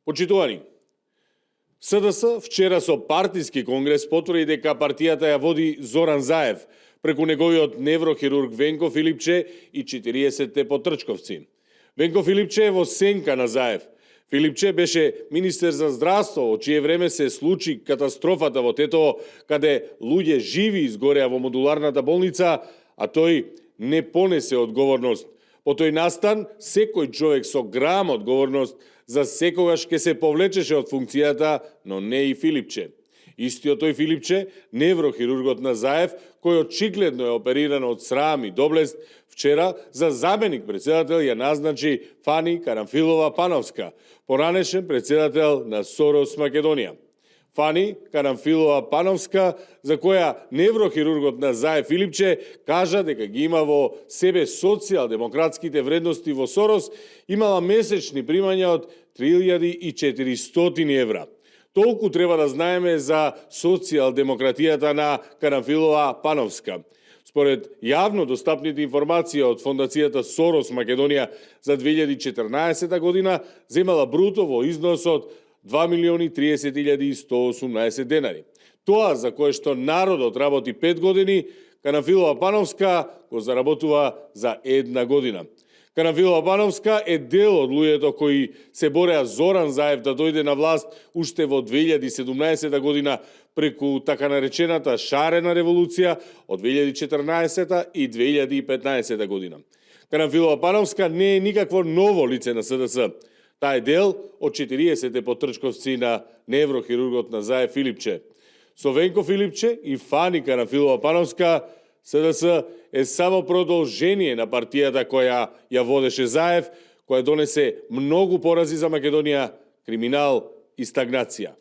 Почитувани, СДС вчера со партиски конгрес потврди дека партијата ја води Зоран Заев преку неговиот неврохирург Венко Филипче и 40 потрчковци. Венко Филипче е во сенка на Заев. Филипче беше министер за здравство, во чие време се случи катастрофата во Тетово, каде луѓе живи изгореа во модуларната болница, а тој не понесе одговорност. По тој настан, секој човек со грам одговорност за секогаш ќе се повлечеше од функцијата, но не и Филипче. Истиот тој Филипче, неврохирургот на Заев, кој очигледно е опериран од срам и доблест, вчера за заменик председател ја назначи Фани Карамфилова-Пановска, поранешен председател на Сорос Македонија. Фани Карамфилова-Пановска, за која неврохирургот на Заев Филипче кажа дека ги има во себе социјалдемократските вредности во Сорос, имала месечни примања од 3400 евра. Толку треба да знаеме за социјалдемократијата на Карамфилова-Пановска. Според јавно достапните информации од Фондацијата Сорос Македонија за 2014 година земала бруто во износ од 2.030.118 денари. Тоа за кое што народот работи 5 години, Карамфилова-Пановска го заработува за 1 година. Карамфилова-Пановска е дел од луѓето кои се бореа Зоран Заев да дојде на власт уште во 2017 година преку така наречената шарена револуција од 2014 и 2015 година. Карамфилова-Пановска не е никакво ново лице на СДС. Таа е дел од 40 потрчковци на неврохирургот на Заев Филипче. Со Венко Филипче и Фани Карамфилова-Пановска, СДС е само продолжение на партијата која ја водеше Заев, која донесе многу порази за Македонија, криминал и стагнација.